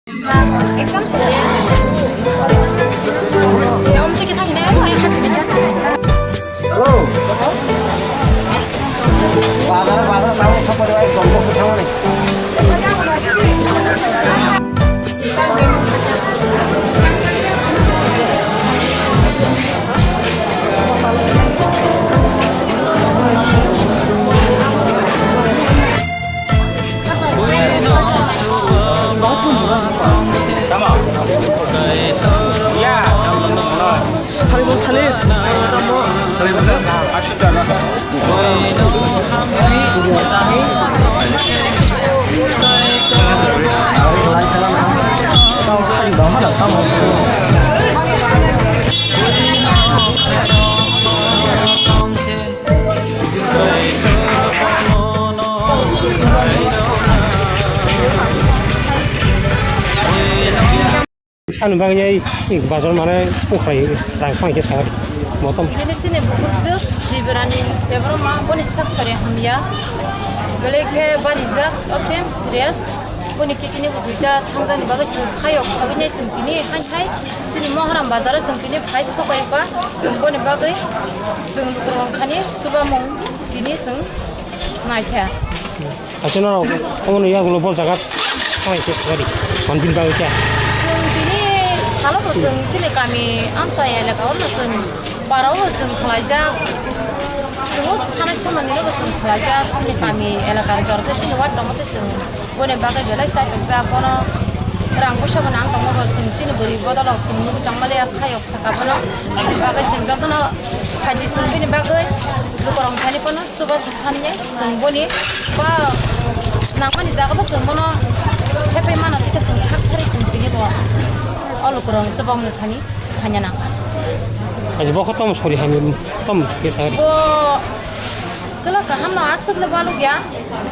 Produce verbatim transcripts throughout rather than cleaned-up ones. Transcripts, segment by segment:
Hello. Bazar, bazar, tabuk sapari bai, gombo kuthamani. Sani bagwi bazar mane ukrai rang phang khe sagar motom. Bini sini bukhuk jwk Jibrani Debbarma boni sak sari hamya. Belai khe barijak otem serious. Boni kitini bo duita thangjani bagwi chwng khayok sawi nai chwng tini hai hai chini Moharam bazaro chwng tini phai sobai ba chwng boni bagwi chwng lukurok thani chubamung tini chwng naikha. Aswk norok omono yagulo bol jaga thanglai khe kwbari manpini bagwi khe. Chwng tini salo bo chwng chini kami amchai elaka o no chwng para o chwng khlaijak. Chwng o thanai somani no bo chwng khlaijak chini kami elaka ni jorto chini ward tongo tei chwng boni bagwi belai chaitok jak bono rang puisa bo nang tongo bo chwng chini bwrwi bodol rok chwng nugwi tongma le khayok saka bono bagwi chwng jotono khaji chwng bini bagwi lukurok thani bono. Chubachu sanle chwng boni ba nangmani jaga bo chwng bono hepai mano, tei chwng sak thari chwng tini bo o lukurok chubamung thani thanya nang. Aji bo kho tamo sori hamya, tamo khe sa. Bo kwlak kaham no aswk le baluk ya,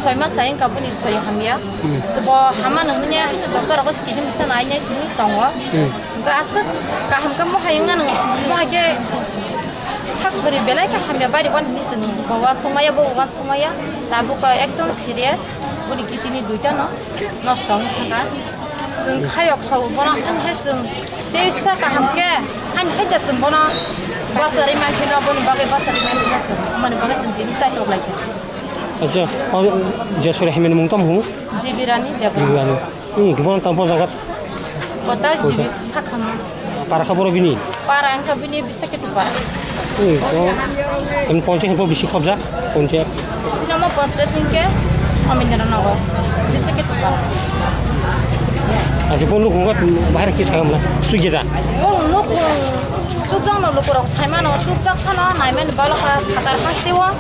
soi mas ayang ka boni sori hamya. Hmm. Se bo hama nang manya doctor ko kisim bisa nai nai sini tongo. Hmm. Ga aswk kaham ka mo hayung nang mo hage. Sak sori belai khe hamya bari wani hinwi chwng bo uansukmaya, bo uansukmaya. Tabuk ekdom serious. Boni kitini duita no nosto wng thangkha. Chwng khayok sao bono, ang hai chwng teisa kaham khe, ani hai da chwng bono bachari mankheno, boni bagwi bachari mankheno chwng, boni bagwi chwng tini chaitok lai kha. Acha, o je sori hamya ni mung tamo hwn? Jibirani Debra. Jibirani. Hmm, gibon tamo jagat. Kota Kota. Jibi sakhama. Para kha boro bini? Para wngkha bini bisa khe tu para. Hmm, to, em ponche hepo bisi khobjak, ponche. Sinamo ponche tingke, Amindra Nagar. Bisa khe tu para. Aji bo nuk hwnga bahar khe sagam na, sujeda. Bo nuk hwn, sujak no lukurok saimano, sujak khano, naimani baloka, phatar hasteo,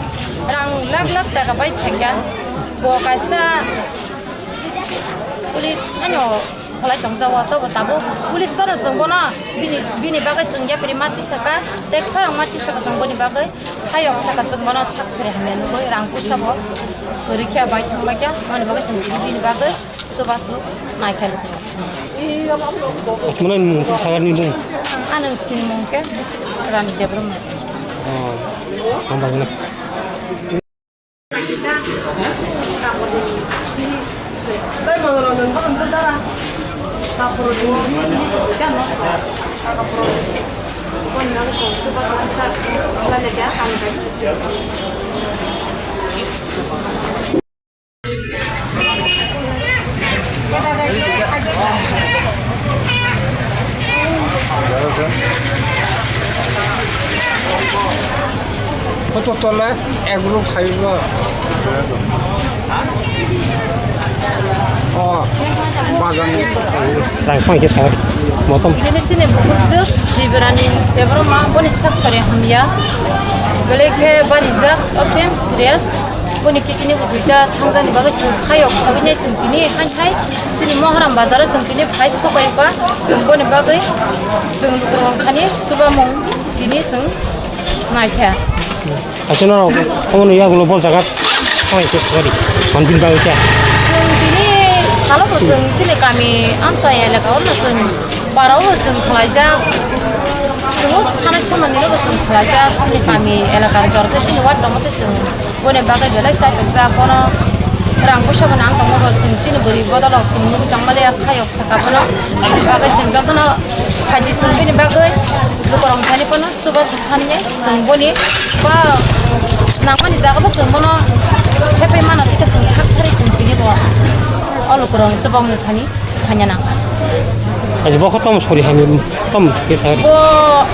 rang lak lak taka bai thakya. Bo kaisa, Police ano kholai tongjago, tobo tabuk police phano chwng bono bini, bini bagwi chwng yapri ma tisaka, tei khorang ma tisaka chwng boni bagwi hayok saka chwng bono sak sori hamya nugwi rang puisa bo kwrwi khe bai thang bai khe, boni bagwi chwng bini bagwi chubachu nai khe. Mwnai mung sagarni mung. Ano sinimung khe Rani Debbarma. Oh, hambai na. Photo tole ek room khaiba. Oh, bagan. Rang phang khe sagar. Motom. Bini sini bukhuk jwk Jibrani Debbarma boni sak sari hamya. Belai khe barijak otem serious. Boni kitini bo duita thangjani bagwi chwng khayok sawi nai chwng tini hai hai chini Moharam bazaro chwng tini phai sobai ba chwng boni bagwi chwng lukurok thani chubamung tini chwng naikha. Aswk norok omono yagulo bol jaga thanglai khe kwbari manpini bagwi khe. Chwng tini salo bo chwng chini kami amchai elaka o no chwng para o chwng khlaijak. Chwng o thanai somani no bo chwng khlaijak chini kami elaka ni jorto chini ward tongo tei chwng. Boni bagwi belai chaitok jak bono Rang puisa bo nang tongo bo, chwng chini bwrwi bodol rok chwng nugwi tongmani khayok saka bono. Bagwi chwng jotono phaidi chwng bini bagwi lukurok thani bono chuba samni chwng boni ba nangmani jaga bo chwng bono hepai mano, tei chwng sak thari chwng tini bo o lukurok chuba mani thani. Hanya nang. Aji bo kho tom sori hamya, tom ke sa. Bo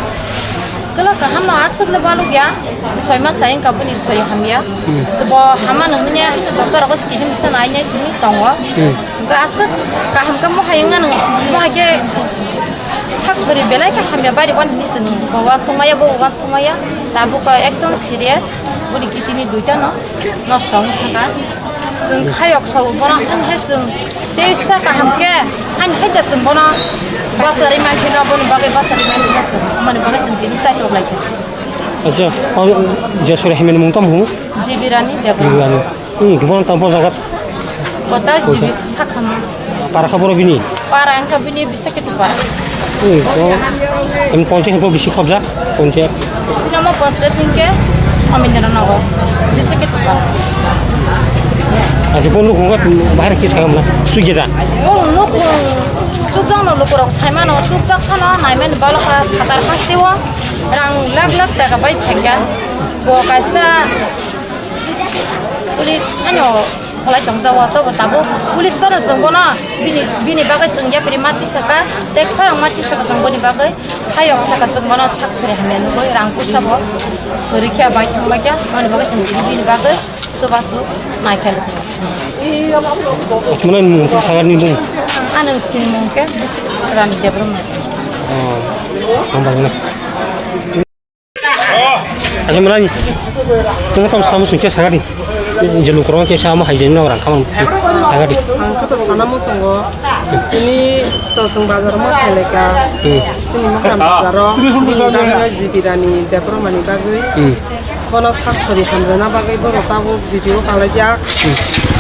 kela kaham no aswk le baluk ya. Soi mas sayang kabuni soi hamya. Hmm. So bo hama no hanya doktor ko kisi misa nai nai sini tongo. Hmm. Ga aswk kaham ka mo hayang nang mo hage sak sori belai ka hamya bari wan ni sini. Bo wa somaya bo wa somaya. Tabuk ekdom serious. Boni kidney duita no. Nosto wng thangkha. Chwng khayok sao bono, ang khe chwng teisa kaham khe, ani hai da chwng bono bachari man kheno, boni bagwi bachari man kheno chwng, boni bagwi chwng tini chai tok lai kha. Acha, o je sori hamya ni mung tamo hwn? Jibirani Debra. Jibirani. Hmm, bono tamo jaga. Kota jibi sakhama. Para kha boro bini? Para wngkha bini bisa khe tu para. Hmm, to em ponche khe bisi khobjak, ponche. Sinamo ponche tingke Amindra Nagar. Bisa khe tu para. Acha, bo nuk hwnga bahar khe sakam na. Sugeta. Bo nuk sujang no lukurok saimano sujak khano naimen balokha phatar hasteo rang lak lak taka bai thangya. Bo kaisa Police ano kholai tong jago, to bo tabuk police bono chwng bono bini, bini bagwi chwng yapri ma tisaka, tei khorang ma tisaka chwng boni bagwi khayok saka chwng bono sak suri hamya nugwi rang puisa bo kwrwi khe bai thang bai khe, boni bagwi chwng bini, bini bagwi chubachu nai khe. Mwnai mung sagar ni mung. Ano sini mung khe Rani Debra mung. Oh, hambai na. Acha mwnai, nwng tamo samo sungkhe sagadi. Je lukurok khe samo hai je nok rang khamang sagadi. Ang khe to sana muchungo. Tini to chwng bazar ma khaileka. Hmm. Chini mokra bazaro. Bini bagwi Jibirani Debra mani bagwi. Hmm. Bono sak sori hamrwna bagwi borok tabuk G P O kalaijak. Hmm.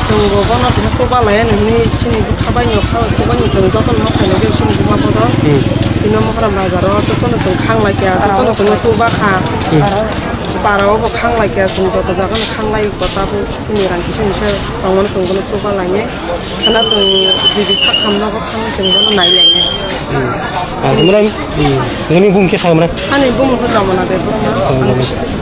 Chwng bo bono tini chuba laiya nini chini bwkha bai no kha, chuba ni chwng jotono ma khainai khe chini buma bodol. Hmm. Tini mokra bazaro jotono chwng khang lai kha, jotono chwng chuba kha. Hmm. Para o bo khang lai kha, chwng joto jaga no khang lai kha tabuk chini rang kisa misa tongmani chwng bono chuba lainai. Khana chwng G P sak khamna bo khang chwng bono nai lainai. Hmm. Ah, mwnai, hmm, nini bung khe sa mwnai? Ani bung khe Ramana Debbarma. Ramana.